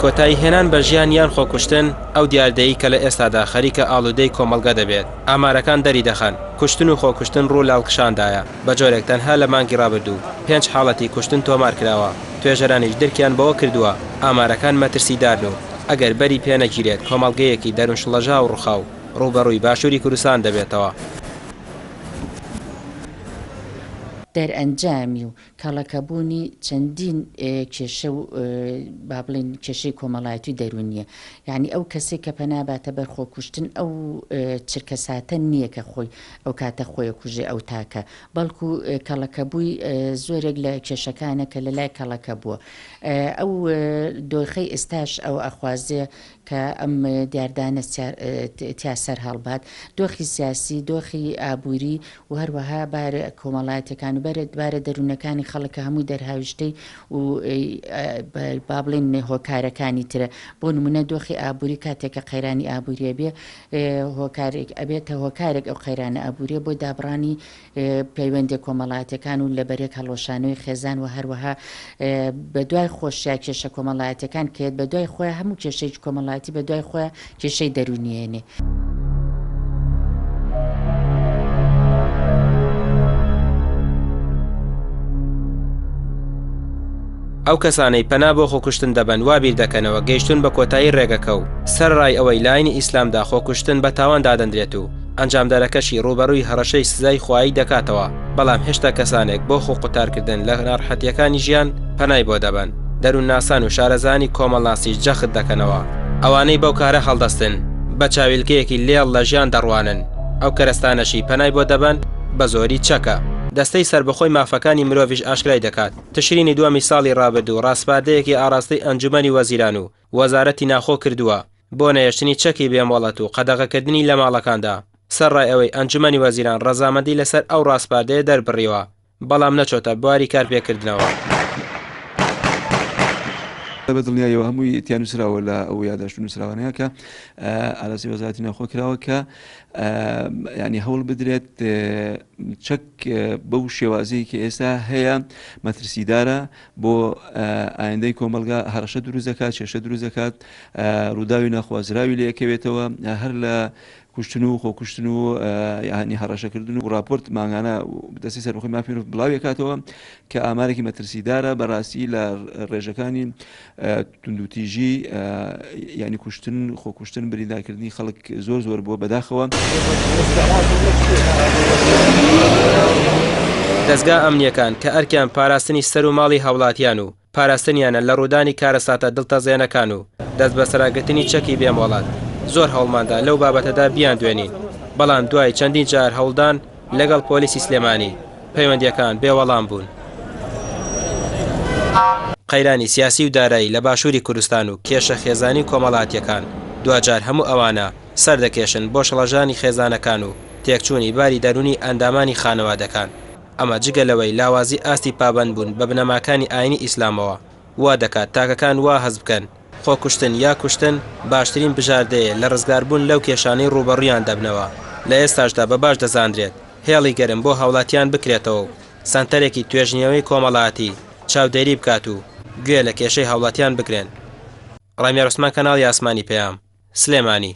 کۆتایی هێنان بە ژیان یان خۆکوشتن، ئەو دیاردەیەی کە لە ئێستادا خەریکە ئاڵوودەی کۆمەڵگە دەبێت، ئامارەکان دەریدەخەن، کوشتن و خۆکوشتن ڕوو لە هەڵکشاندایە، بە جۆرێک تەنها لە مانگی ڕابردوو پێنج حاڵەتی کوشتن تۆمارکراوە، توێژەرانیش درکیان بەوە کردووە ئامارەکان مەترسیدارن و ئەگەر بەری پێنەگیرێت کۆمەڵگەیەکی دەروونشڵەژاو و ڕوخاو ڕووبەڕووی باشووری کوردستان دەبێتەوە. دەرئەنجامی و کەڵەکەبوونی چەندین کێشە و با بڵێین کێشەی کۆمەڵایەتی و دەروونییە. یانی ئەو کەسەی کە پەنا باتە بەر خۆکوشتن ئەو چرکەساتە نییە کە خۆی ئەو کاتە خۆی ئەکوژێ ئەو تاکە، بەڵکو کەڵەکەبووی زۆرێک لە کێشەکانە کە لەلای کەڵەکەبووە. ئەو دۆخەی ئێستاش ئەو ئەخوازێ کە ئەم دیاردانە تیا سەرهەڵبات، دۆخی سیاسی، دۆخی ئابووری و هەروەها بارە کۆمەڵایەتیەکان و بارە دەروونەکانی خەڵک کە هەمووی دەرهاویشتەی و با بڵێین هۆکارەکانی ترە. بۆ نموونە دۆخی ئابووری کاتێک کە قەیرانی ئابووری ئەبێ هۆکارێک ئەبێتە هۆکارێک ئەو قەیرانە ئابووریە بۆ دابڕانی پەیوەندیە کۆمەڵایەتیەکان و لەبەرێک هەڵوەشانەوەی خێزان و هەروەها بەدوای خۆشیا کێشە کۆمەڵایەتیەکان کێت بەدوای خۆیان هەموو کێشەیەکی کۆمەڵایەتی بەدوای خۆیان کێشەی دەروونی هێنێ. ئەو کەسانەی پەنا بۆ خۆکوشتن دەبەن وا بیر دەکەنەوە گەیشتوون بە کۆتایی ڕێگەکە و سەرەڕای ئەوەی لایەنی ئیسلامدا خۆکوشتن بە تاوان دادەنرێت و ئەنجامدەرەکەشی ڕووبەڕووی هەڕەشەی سزای خوایی دەکاتەوە، بەڵام هێشتا کەسانێک بۆ خۆ قوتارکردن لە ناڕەحەتییەکانی ژیان پەنای بۆ دەبەن، دەروونناسان و شارەزایانی کۆمەڵناسیش جەخت دەکەنەوە، ئەوانەی بەو کارە هەڵدەستن بە چاویلکەیەکی لێڵ لە ژیان دەڕوانن، ئەو کەرەستانەشی پەنای بۆ دەبەن بە زۆری چەکە. دەستەی سەربەخۆی مافەکانی مرۆڤیش ئاشکرای دەکات، تشرینی دووەمی ساڵی ڕابردوو ڕاسپاردەیەکی ئاڕاستەی ئەنجومەنی وەزیران و وەزارەتی ناوخۆ کردووە، بۆ نەهێشتنی چەکی بێ مۆڵەت و قەدەغەکردنی لە ماڵەکاندا، سەرڕای ئەوەی ئەنجومەنی وەزیران ڕەزامەندی لەسەر ئەو ڕاسپاردەیە دەربڕیوە، بەڵام نەچۆتە بواری کارپێکردنەوە. بە دڵنیاییەوە هەمووی تیا نووسراوە لە ئەو یاداشت و نووسراوانەیە کە ئاراستەی وەزارەتی ناوخۆ کراوە کە ینی هەوڵ بدرێت چەک بەو شێوازەی کە ئێستا هەیە مەترسیدارە بۆ ئایندەی کۆمەڵگا هەڕەشە دروست دەکات، کێشە دروست دەکات، ڕووداوی ناخوازراوی لێکەوێتەوە، هەر لە کوشتن و خۆکوشتن و یانی هەڕەشەکردن و ڕاپۆرت مانگانە دەستی سەربەخۆی مافی مرۆڤ بڵاویکاتەوە کە ئامارێکی مەترسیدارە بەڕاستی لە ڕێژەکانی توندوتیژی یانی کوشتن خۆکوشتن بریندارکردنی خەڵک زۆر زۆر بووە بەداخەوە. دەزگا ئەمنییەکان کە ئەرکیان پاراستنی سەر و ماڵی هاوڵاتیان و پاراستنیانە لە ڕوودانی کارەساتە دڵتەزێنەکان و دەستبەسەراگرتنی چەکی بێ مۆڵەت، زۆر هەوڵماندا لەو بابەتەدا بیاندوێنین، بەڵام دوای چەندین جار هەوڵدان لەگەڵ پۆلیسی سلێمانی، پەیوەندییەکان بێ وەڵام بوون. قەیرانی سیاسی و دارایی لە باشووری کوردستان و کێشە خێزانی و کۆمەڵاتییەکان، دواجار هەموو ئەوانە سەردەکێشن بۆ شڵەژانی خێزانەکان و تێکچوونی باری دەروونی ئەندامانی خانەوادەکان. ئەمە جگە لەوەی لاوازی ئاستی پابەندبوون بە بنەماکانی ئایینی ئیسلامەوە وا دەکات تاکەکان وا هەست بکەن خۆکوشتن یا کوشتن باشترین بژاردەیە لە ڕزگاربوون لەو کێشانەی ڕووبەڕوویان دەبنەوە، لە ئێستاشدا بە باش دەزانرێت هێڵی گەرم بۆ هاوڵاتیان بکرێتەوە و سەنتەرێکی توێژینەوەی کۆمەڵایەتی چاودێری بکات و گوێ لە کێشەی هاوڵاتیان بگرن. ڕامیار عوسمان کەناڵی ئاسمانی پەیام، سلێمانی.